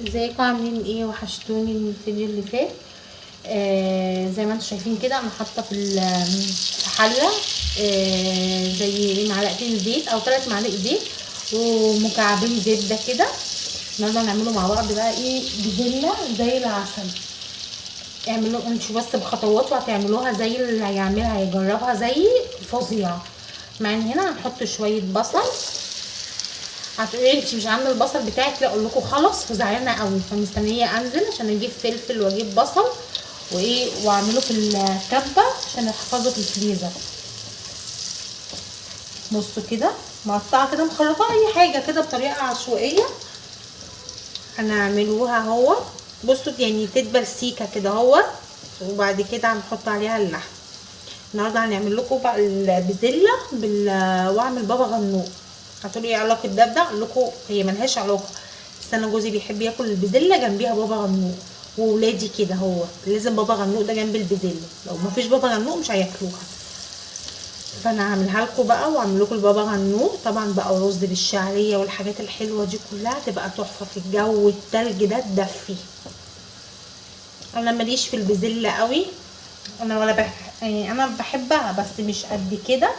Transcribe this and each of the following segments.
ازيكم عاملين ايه؟ وحشتوني من الفيديو اللي فات. زي ما انتم شايفين كده انا حاطه في حله زي معلقتين زيت او 3 معالق زيت ومكعبين زبدة كده. النهارده هنعمله مع بعض بقى ايه؟ بزله زي العسل. اعملوا انتوا بس بخطوات وهتعملوها زي اللي هيعملها هيجربها زي فظيعة. مع ان هنا هنحط شوية بصل. هتقولي انت مش عامله البصل بتاعك؟ لا اقول لكم خلاص وزعلانه قوي، فمستنيه انزل عشان اجيب فلفل واجيب بصل وايه واعمله في الكبه عشان احفظه في الفريزر. بصوا كده مقطعه كده مخرطه اي حاجة كده بطريقة عشوائية هنعملوها اهو. بصوا يعني تدبل سيكه كده اهو، وبعد كده هنحط عليها اللحم. النهارده هنعمل لكم بقى البزله واعمل بابا غنوج. هتقولي ايه علاقة ده بده؟ اقول لكم هي ملهاش علاقة، بس انا جوزي بيحب ياكل البزله جنبيها بابا غنوج، وولادي كده هو لازم بابا غنوج ده جنب البزله، لو مفيش بابا غنوج مش هياكلوها. فانا هعملها لكم بقى واعمل لكم البابا غنوج طبعا بقى، رز بالشعريه والحاجات الحلوة دي كلها تبقى تحفة في الجو التلج ده تدفي. انا ماليش في البزله قوي، انا ولا يعني انا بحبها بس مش قد كده،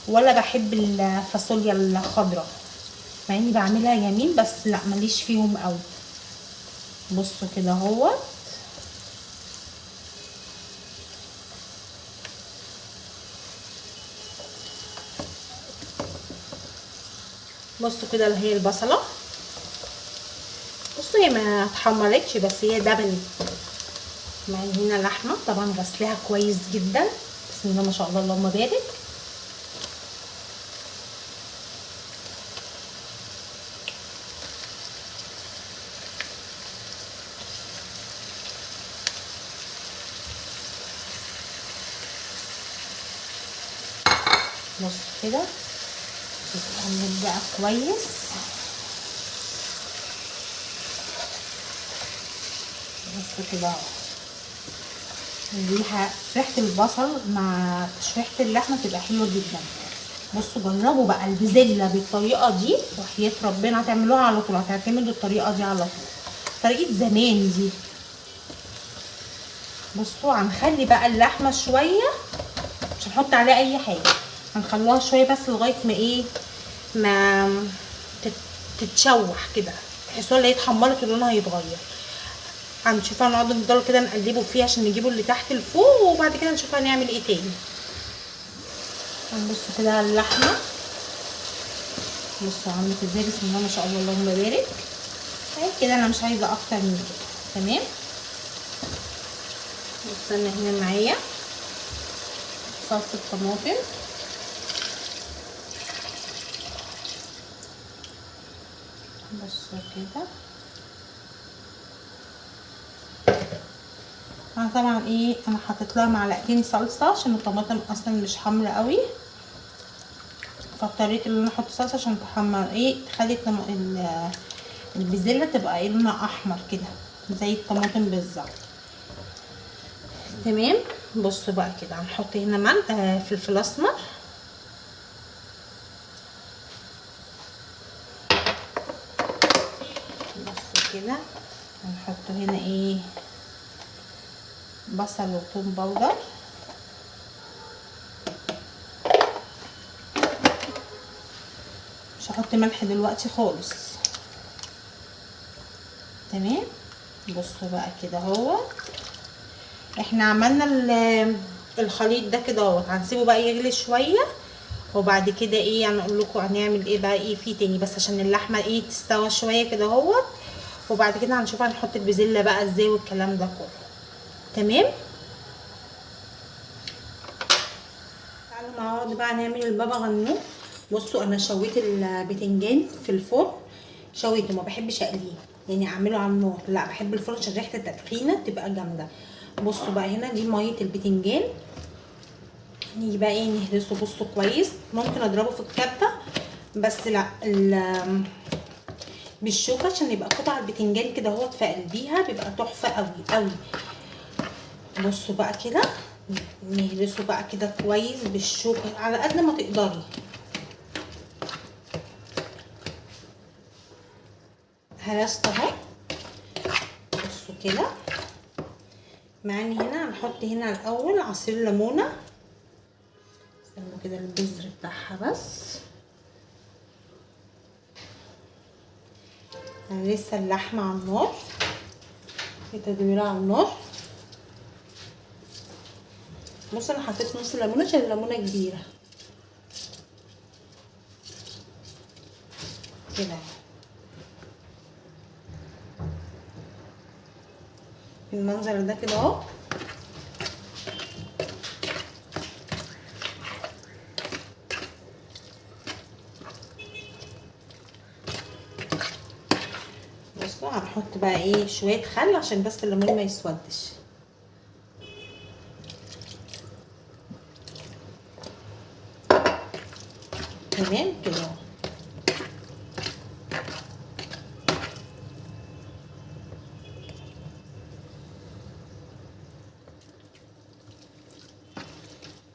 ولا بحب الفاصوليا الخضراء مع اني بعملها يمين، بس لا ماليش فيهم قوي. بصوا كده اهوت. بصوا كده اللي هي البصله، بصوا هي ما اتحمرتش بس هي دبلت. معايا هنا لحمه طبعا غسلها كويس جدا، بسم الله ما شاء الله اللهم بارك. بصوا كده تتقلب بقى كويس. بصوا كده اهو، ريحه البصل مع تشويحه اللحمة تبقى حلوة جدا. بصوا جربوا بقى البزله بالطريقة دي، وحياه ربنا هتعملوها على طول، هتعتمدوا الطريقة دي على طول، طريقه زمان دي. بصوا هنخلي بقى اللحمة شوية، مش هنحط عليها اي حاجة، هنخلوها شوية بس لغاية ما ايه، ما تتشوح كده، تحسوها اللي هي اتحمرت ولونها هيتغير. هنشوفها نقعد نفضل كده نقلبه فيها عشان نجيبه اللي تحت لفوق، وبعد كده نشوف هنعمل ايه تاني. هنبص كده على اللحمة، بصوا عملت ازاي، بسم الله ما شاء الله اللهم بارك. اهي كده انا مش عايزه اكتر من كده، تمام. بصوا انا هنا معايا صلصه طماطم، بصوا كده. انا طبعا ايه، انا حطيت لها معلقتين صلصه عشان الطماطم اصلا مش حمرا قوي، فاضطريت ان انا احط صلصه عشان تحمر ايه، تخلي البزله تبقى ايه لونها احمر كده زي الطماطم بالظبط، تمام. بصوا بقى كده هنحط هنا ملح، فلفل اسمر، بصوا كده هنحط هنا ايه، بصل وثوم بودر، مش هحط ملح دلوقتي خالص، تمام. بصوا بقى كده اهو، احنا عملنا الخليط ده كده اهو، هنسيبه بقى يغلي شوية، وبعد كده ايه هنقول لكم هنعمل ايه بقى ايه فيه تاني، بس عشان اللحمة ايه تستوى شوية كده اهو، وبعد كده هنشوف هنحط البزله بقى ازاي والكلام ده كله، تمام. تعالوا مع بعض بقى نعمل البابا غنوج. بصوا انا شويت البتنجان في الفرن، شويته، ما بحبش اقلية يعني اعمله على النار، لا بحب الفرن عشان ريحه التدخينه تبقى جامدة. بصوا بقى هنا دي مية البتنجان، نيجي بقى ايه نهرسه. بصوا كويس، ممكن اضربه في الكبه بس لا بالشوكة عشان يبقى قطع البتنجان كده اهوت في قلبيها، بيبقى تحفة قوي قوي. بصوا بقى كده نهرسه بقى كده كويس بالشوكة على قد ما تقدري. هرست اهو، بصوا كده. معانا هنا هنحط هنا الاول عصير ليمونه، استنوا كده البذر بتاعها بس. انا لسه اللحمة على النار، في تدويره على النار. بص انا حطيت نص ليمونه عشان الليمونه كبيرة كده. المنظر ده كده اهو. بصوا هنحط بقى ايه شوية خل عشان بس الليمون ما يسودش. تمام كده اهو.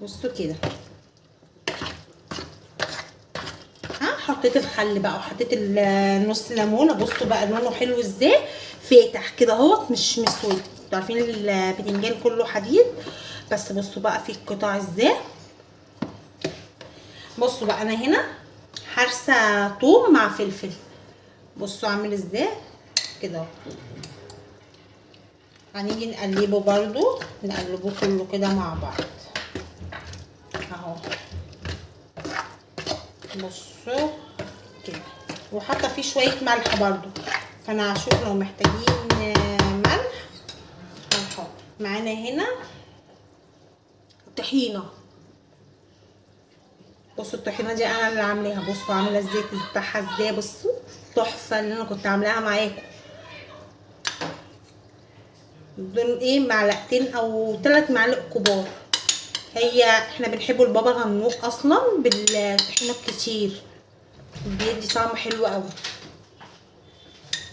بصوا كده، ها حطيت الخل بقى وحطيت النص ليمونه. بصوا بقى لونه حلو ازاي، فاتح كده اهوت، مش مسود. انتوا عارفين البتنجان كله حديد، بس بصوا بقى فيه القطع ازاي. بصوا بقى انا هنا حرسه توم مع فلفل، بصوا عامل ازاي كده اهو. هنيجي نقلبه برضو، نقلبه كله كده مع بعض اهو. بصوا كده، وحاطه فيه شوية ملح برضو، فانا هشوف لو محتاجين ملح هنحط. معانا هنا طحينه، بصوا الطحينه دي انا اللي عاملاها. بصوا عامله الزيت بتاعها ازاي، بصوا تحفة اللي انا كنت عاملاها معاكم. دول ايه، معلقتين او 3 معالق كبار. هي احنا بنحبه البابا غنوج اصلا بالطحينه الكتير، بيدي طعم حلو قوي.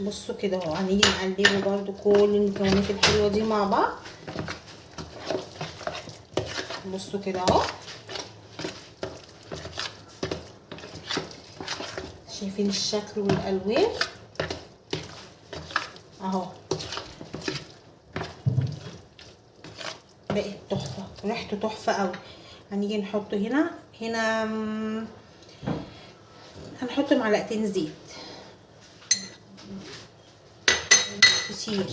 بصوا كده اهو، هنيجي نقلبه برده كل المكونات الحلوة دي مع بعض. بصوا كده اهو، شايفين الشكل والالوان اهو، بقت تحفة، ريحته تحفة قوي. هنيجي نحطه هنا، هنا هنحط معلقتين زيت كتير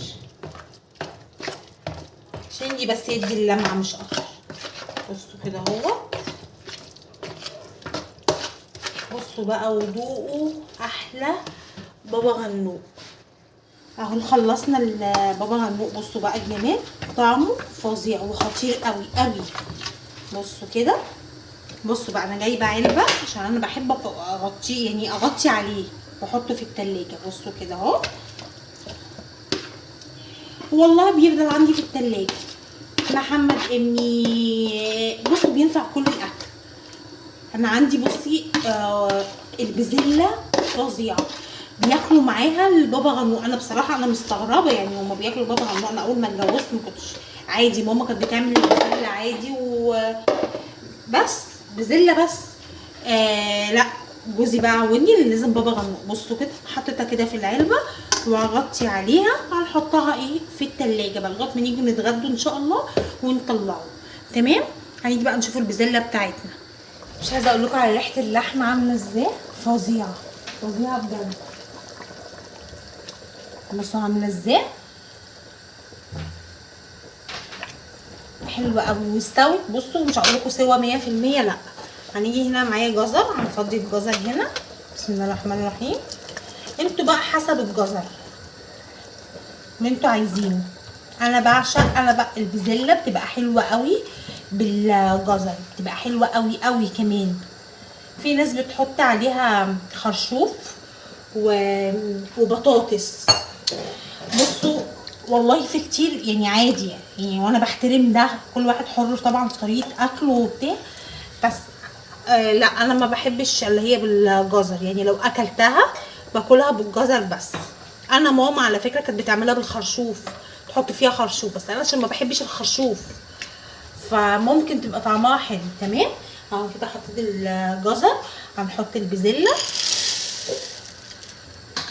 عشان دي بس يدي اللمعة مش اكتر. بصوا كده اهو، بصوا بقى وذوقوا احلى بابا غنوج اهو. خلصنا البابا غنوج. بصوا بقى الجمال، طعمه فظيع وخطير قوي قوي. بصوا كده، بصوا بقى انا جايبه علبة عشان انا بحب اغطيه، يعني اغطي عليه واحطه في التلاجة. بصوا كده اهو، والله بيفضل عندي في التلاجة. محمد ابني بصوا بينفع كل الاكل. انا عندي بصي البزله فظيعة، بياكلوا معاها البابا غنوج. انا بصراحة انا مستغربه، يعني هما بياكلوا بابا غنوج. انا اول ما اتجوزت ما كنتش عادي، ماما كانت بتعمل البزله عادي وبس، بزله بس. لا جوزي بقى عودني اللي لازم بابا غنوج. بصوا كده حطيتها كده في العلبة وهغطي عليها، هنحطها ايه في التلاجة بقى لغاية ما نيجي نتغدوا ان شاء الله ونطلعه. تمام. هنيجي بقى نشوف البزله بتاعتنا. مش عايزه اقول لكم على ريحه اللحمة عامله ازاي، فظيعة فظيعة بجد. بصوا عامله ازاي، حلوة قوي واستوت. بصوا مش هقول لكم سوا 100%، لا. هنيجي هنا معايا جزر، هنفضي الجزر هنا. بسم الله الرحمن الرحيم. انتوا بقى حسب الجزر اللي انتوا عايزينه. انا بعشق، انا بقى البزله بتبقى حلوة قوي بالجزر، بتبقى حلوة قوي قوي. كمان في ناس بتحط عليها خرشوف وبطاطس. بصوا والله في كتير يعني عادي يعني، وانا بحترم ده، كل واحد حر طبعا في طريقه اكله وبتاع، بس لا انا ما بحبش اللي هي بالجزر. يعني لو اكلتها باكلها بالجزر بس. انا ماما على فكرة كانت بتعملها بالخرشوف، تحط فيها خرشوف، بس انا عشان ما بحبش الخرشوف فممكن تبقى طعمها حلو. تمام، اهو كده حطيت الجزر. هنحط البزله،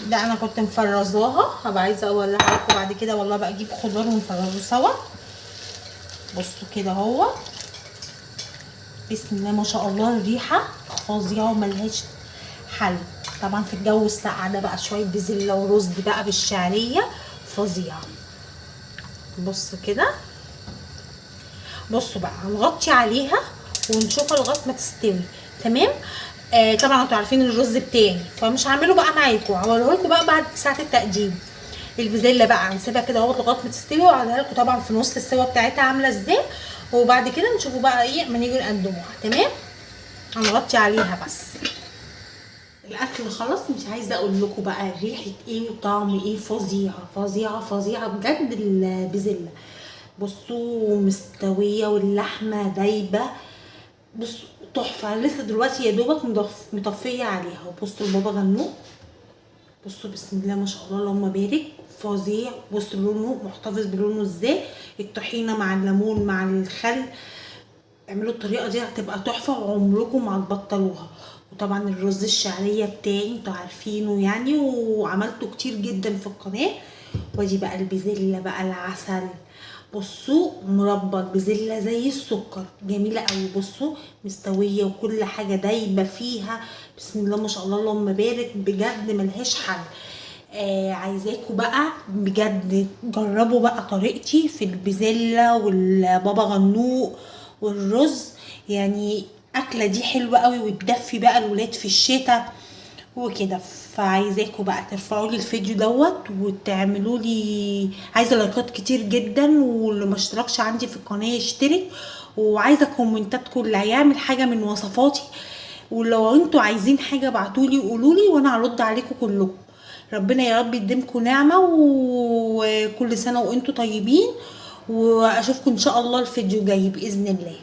ده انا كنت مفرزاها، هبقى عايزه اوريها لكم بعد كده والله، بقى اجيب خضار ونفرزه سوا. بصوا كده اهو، بسم الله ما شاء الله، الريحة فظيعة وملهاش حل. طبعا في الجو الساقع ده بقى شوية بزله ورز بقى بالشعريه فظيعة. بصوا كده، بصوا بقى هنغطي عليها ونشوفها لغاية ما تستوي. تمام. طبعا انتوا عارفين الرز بتاعي، فمش هعمله بقى معاكم، هوريه لكم بقى بعد ساعة التقديم. البزله بقى هنسيبها كده اهو لغاية ما تستوي، وهوريها لكم طبعا في نص السوا بتاعتها عامله ازاي، وبعد كده نشوفوا بقى ايه اما نيجي نقدموها. تمام، هنغطي عليها بس. الاكل خلاص، مش عايزه اقول لكم بقى ريحه ايه وطعم ايه، فظيعة فظيعة فظيعة بجد البزله. بصوا مستوية واللحمة دايبه، بصوا تحفة. لسه دلوقتي يا دوبك مطفيه عليها. وبصوا البابا غنوج، بصوا بسم الله ما شاء الله اللهم بارك، فظيع. بصوا لونه محتفظ بلونه ازاي، الطحينه مع الليمون مع الخل، اعملوا الطريقة دي هتبقى تحفة وعمركم ما هتبطلوها. وطبعا الرز الشعرية بتاعي انتوا عارفينه يعني، وعملته كتير جدا في القناة. وادي بقى البزله بقى العسل، بصوا مربى البزله زي السكر، جميلة قوي. بصوا مستوية وكل حاجة دايبه فيها، بسم الله ما شاء الله اللهم بارك، بجد ملهاش حل. عايزاكم بقى بجد جربوا بقى طريقتي في البزله والبابا غنوق والرز، يعني اكله دي حلوة قوي وتدفي بقى الولاد في الشتاء وكده. فعايزاكم بقى ترفعوا لي الفيديو دوت وتعملوا لي، عايزه لايكات كتير جدا، واللي ما اشتركش عندي في القناة يشترك، وعايزه كومنتاتكم اللي هيعمل حاجة من وصفاتي، ولو انتوا عايزين حاجة ابعتولي وقولولي وانا هرد عليكم كلكم. ربنا يا رب يديمكم نعمه، وكل سنة وانتوا طيبين، واشوفكم ان شاء الله الفيديو جاي باذن الله.